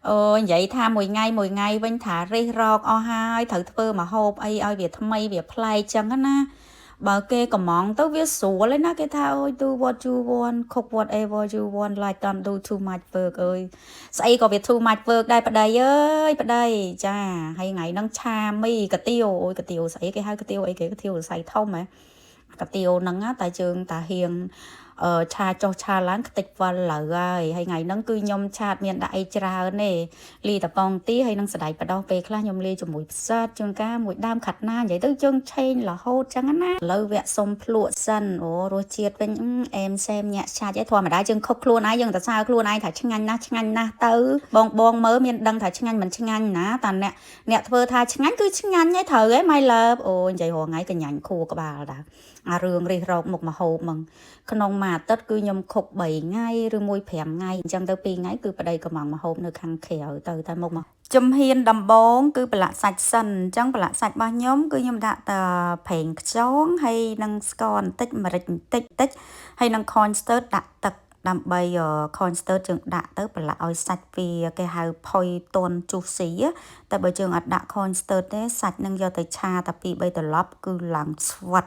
អូនិយាយថាមួយថ្ងៃមួយថ្ងៃវិញថារិះរកអស់ហើយត្រូវធ្វើម្ហូបអីឲ្យវាថ្មីវាប្លែកចឹងណាបើគេកំងទៅវាស្រួលឯណាគេថាអូយ do what you want, cook whatever you want, like don't do too much work. អើយស្អីក៏វា too much work ដែរប្តីអើយប្តីចាហើយថ្ងៃហ្នឹងឆាមីកាទៀវអូយកាទៀវស្អីគេហៅកាទៀវអីគេកាទៀវសរសៃធំហ៎កាទៀវហ្នឹងតែជើងតាហៀងអឺឆាចុះឆាឡើងខ្ទេចវល់លើហើយហើយថ្ងៃហ្នឹងគឺខ្ញុំឆាតមានដាក់អីច្រើនទេលីតប៉ងទីហើយនឹងសណ្ដែកបដោះពេលខ្លះខ្ញុំលាយជាមួយផ្សិតជួនកាលមួយដើមខាត់ណានិយាយទៅជើងឆេងរហូតចឹងណាឥឡូវវគ្គសុំភ្លក់សិនអូរសជាតិវិញអែមសែមញាក់ឆាច់ឯធម្មតាយើងខុបខ្លួនឯងយើងទៅសើខ្លួនឯងថាឆ្ងាញ់ណាស់ឆ្ងាញ់ណាស់ទៅបងបងមើលមានដឹងថាឆ្ងាញ់មិនឆ្ងាញ់ណាតាអ្នកអ្នកធ្វើថាឆ្ងាញ់គឺឆ្ងាញ់ឯងត្រូវឯង my love. អូនិយាយរងថ្ងៃកញ្ញាញ់ខួរក្បាលដែរអារឿងរិះរោកមុខមហូបហ្មងក្នុងមួយអាទិត្យគឺខ្ញុំខុប3ថ្ងៃឬមួយ5ថ្ងៃអញ្ចឹងទៅ2ថ្ងៃគឺប្តីកំងមហូបនៅខាងក្រៅទៅតែមុខមកជំហានដំបូងគឺប្រឡាក់សាច់សិនអញ្ចឹងប្រឡាក់សាច់របស់ខ្ញុំគឺខ្ញុំដាក់តែប្រេងខ្យងហើយនិងស្ករបន្តិចម្រេចបន្តិចតិចហើយនិង corn starch ដាក់ទឹកដើម្បី corn starch យើងដាក់ទៅប្រឡាក់ឲ្យសាច់វាគេហៅផុយទន់ juicy តែបើយើងអត់ដាក់ corn starch ទេសាច់នឹងយកទៅឆាតែ2 3ត្រឡប់គឺឡើងស្វិត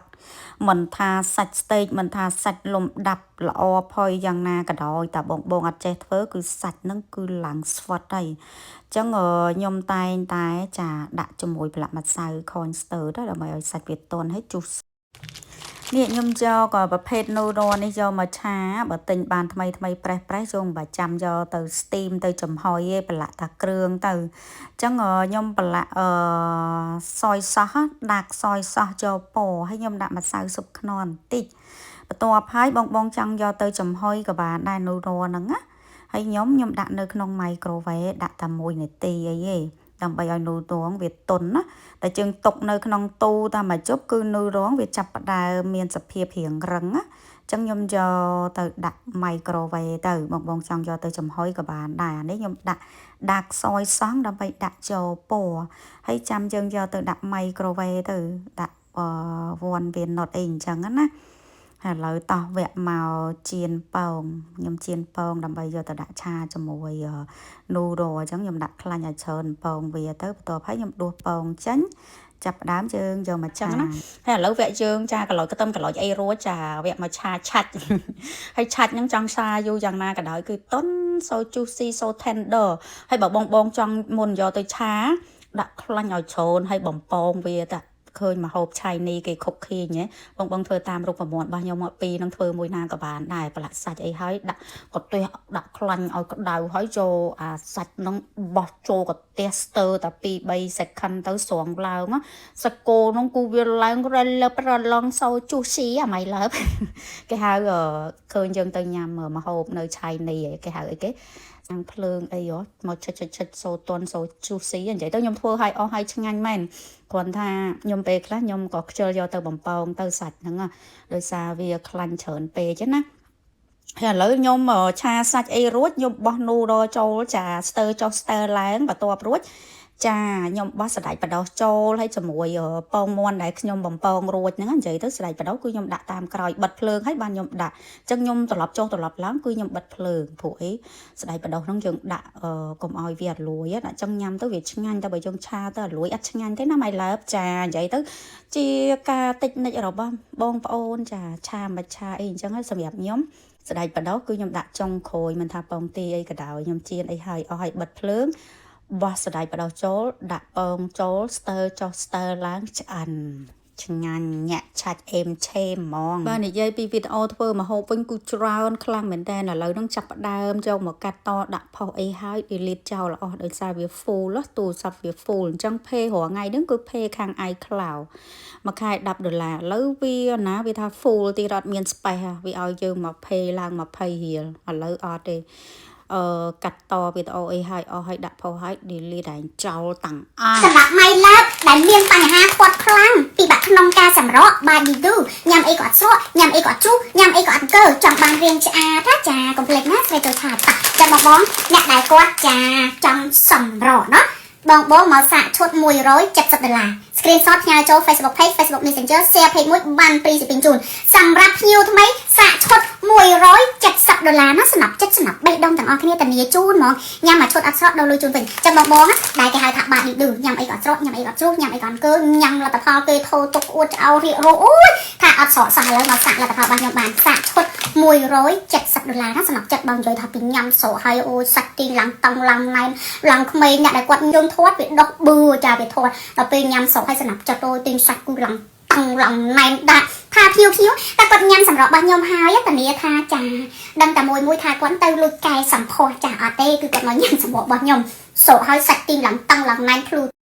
មិនថាសាច់ steak មិនថាសាច់លំដាប់ល្អផុយយ៉ាងណាក៏ដោយតែបងបងអត់ចេះធ្វើគឺសាច់នឹងគឺឡើងស្វិតហើយអញ្ចឹងខ្ញុំតែងតែចាដាក់ជាមួយប្រឡាក់ម្សៅ corn starch ទៅដើម្បីឲ្យសាច់វាទន់ហើយ juicy នេះខ្ញុំយកក៏ប្រភេទ noodle នេះយកមកឆាបើទិញបានថ្មីថ្មីប្រេះប្រេះចូលមិនបាច់ចាំយកទៅ steam ទៅចំហុយទេប្រឡាក់តាគ្រឿងទៅអញ្ចឹងខ្ញុំប្រឡាក់អឺsoy sauce ដាក់ soy sauce ចូលពណ៌ហើយខ្ញុំដាក់ម្សៅស៊ុបខ្នុរបន្តិចបន្ទាប់ហើយបងបងចង់យកទៅចំហុយក៏បានដែរ noodle ហ្នឹងណាហើយខ្ញុំខ្ញុំដាក់នៅក្នុង microwave ដាក់តែ1នាទីអីទេដើម្បីឲ្យ noodle វាទន់ណាតែជើងទុកនៅក្នុងទូតែមួយជប់គឺ noodle វាចាប់ផ្ដើមមានសភាពរាងរឹងណាចឹងខ្ញុំយកទៅដាក់ microwave ទៅបងបងចង់យកទៅចំហុយក៏បានដែរអានេះខ្ញុំដាក់ដាក់ soy sauce ដើម្បីដាក់ចូលពណ៌ហើយចាំយើងយកទៅដាក់ microwave ទៅដាក់អឺ1 minute អីអញ្ចឹងណាហើយឥឡូវតោះវគ្គមកចៀនពងខ្ញុំចៀនពងដើម្បីយកទៅដាក់ឆាជាមួយ noodle អញ្ចឹងខ្ញុំដាក់ខ្លាញ់ឲ្យច្រើនពងវាទៅបន្ទាប់ហើយខ្ញុំដួសពងចេញចាប់ផ្ដើមយើងយកមកឆាណាហើយឥឡូវវគ្គយើងចាកន្លោចខ្ទឹមកន្លោចអីរួចចាវគ្គមកឆាឆាច់ហើយឆាច់ហ្នឹងចង់ឆាយូរយ៉ាងណាក៏ដោយគឺតុន so juicy, so tender. ហើយបើបងបងចង់មុនយកទៅឆាដាក់ខ្លាញ់ឲ្យច្រើនហើយបំពងវាតាឃើញមហូបឆៃនីគេខុកខៀងហ៎បងបងធ្វើតាមរូបមន្តរបស់ខ្ញុំមកពីរនឹងធ្វើមួយណាក៏បានដែរប្រឡាក់សាច់អីហើយដាក់កាទះដាក់ខ្លាញ់ឲ្យក្តៅហើយចូលអាសាច់នឹងបោះចូលកាទះស្ទើរតែ2 3 second ទៅស្រងឡើងសាច់គោនោះគូវាឡើងរលើបរឡង so juicy អា my love. គេហៅឃើញយើងទៅញ៉ាំមហូបនៅឆៃនីគេហៅអីគេអាំងភ្លើងអីហ៎មកឆិតឆិតឆិត so ទន់ so juicy. និយាយទៅខ្ញុំធ្វើឲ្យអស់ឲ្យឆ្ងាញ់មែនគ្រាន់ថាខ្ញុំពេលខ្លះខ្ញុំក៏ខ្ជិលយកទៅបំពងទៅសាច់ហ្នឹងដោយសារវាខ្លាញ់ច្រើនពេកណាហើយឥឡូវខ្ញុំឆាសាច់អីរួចខ្ញុំបោះ noodle ចូលចាស្ទើចុះស្ទើឡើងបន្ទាប់រួចចាខ្ញុំបោះសណ្ដែកបដោះចូលហើយជាមួយពងមាន់ដែលខ្ញុំបំពងរួចហ្នឹងនិយាយទៅសណ្ដែកបដោះគឺខ្ញុំដាក់តាមក្រោយបិទភ្លើងហើយបានខ្ញុំដាក់អញ្ចឹងខ្ញុំត្រឡប់ចុះត្រឡប់ឡើងគឺខ្ញុំបិទភ្លើងព្រោះអីសណ្ដែកបដោះហ្នឹងយើងដាក់កុំឲ្យវារលួយណាអញ្ចឹងញ៉ាំទៅវាឆ្ងាញ់តែបើយើងឆាទៅរលួយអត់ឆ្ងាញ់ទេណា my love. ចានិយាយទៅជាការតិចនិចរបស់បងប្អូនចាឆាមិនឆាអីអញ្ចឹងហើយសម្រាប់ខ្ញុំសណ្ដែកបដោះគឺខ្ញុំដាក់ចុងក្រោយមិនថាពងទាអីក៏ដោយខ្ញុំចៀនអីហើយអស់ហើយបិទភ្លើងបោះសណ្ដែកបដោះចូលដាក់ពងចូលស្ទើចុះស្ទើឡើងឆ្អិនឆ្ងាញ់ញាក់ឆាច់អេមឆេមហ្មងបើនិយាយពីវីដេអូធ្វើម្ហូបវិញគឺច្រើនខ្លាំងមែនតើឥឡូវហ្នឹងចាប់ផ្ដើមចូលមកកាត់តដាក់ផុសអីហើយ delete ចោលអស់ដោយសារវា full ទូរស័ព្ទវា full អញ្ចឹង pay រាល់ថ្ងៃហ្នឹងគឺ pay ខាង iCloud មួយខែ10ដុល្លារឥឡូវវាណាវាថា full ទៀតអត់មាន space វាឲ្យយើងមក pay ឡើង20រៀលឥឡូវអត់ទេអឺកាត់តវីដេអូអីហើយអស់ហើយដាក់ផុសហើយ delete ឯងចោលតាំងអស់ សម្រាប់ my love ដែលមានបញ្ហាធាត់ខ្លាំងពិបាកក្នុងការសម្រក body do ញ៉ាំអីក៏អត់ស្រកញ៉ាំអីក៏អត់ជ្រុះញ៉ាំអីក៏អត់អង្គើចង់បានរាងឆ្អាតណាចាកុំភ្លេចណាស្រីចូលឆាតតាចាំបងបងអ្នកដែលគាត់ចាចង់សម្រកណោះបងបងមកសាកឈុត170ដុល្លារ។ Screenshot ផ្ញើចូល Facebook page, Facebook Messenger, share page មួយបាន free shipping ជូនសម្រាប់ភ្ញៀវថ្មីសាកឈុត170ដុល្លារណាសំណប់ចិត្តសំណប់បេះដូងទាំងអស់គ្នាធានាជូនហ្មងញ៉ាំមួយឈុតអត់ស្រកដល់លុយជូនវិញចឹងបងបងដែលគេហៅថាបាតឌឺញ៉ាំអីក៏អត់ស្រកញ៉ាំអីក៏អត់ជ្រុះញ៉ាំអីក៏អត់កើញ៉ាំលទ្ធផលគេធូរទុកអួតឆ្អោរៀករោអូយថាអត់ស្រកសោះឥឡូវមកសាកលទ្ធផលរបស់ខ្ញុំបានសាកឈុត170ដុល្លារណាសំណប់ចិត្តបងនិយាយថាពីញ៉ាំស្រកហើយអូយសាច់ទីងឡើងតង់ឡើងណែនឡើងក្មេងអ្នកដែលគាត់យើងធាត់វាដុះបឺចាវាធាត់ដល់ពេលញ៉ាំស្រកហើយសំណប់ចិត្តអូយទីងសាច់គូឡើងតង់ឡើងណែនដាក់ថាភ្ញៀវភ្ញៀវតែគាត់ញ៉ាំសម្រាប់របស់ខ្ញុំហើយតានាថាចាដឹងតែមួយមួយថាគាត់ទៅលួចកែសម្ផស្សចាអត់ទេគឺគាត់មកញ៉ាំសម្បករបស់ខ្ញុំស្រកហើយសាច់ទីងឡើងតង់ឡើងណែនភ្លឺ។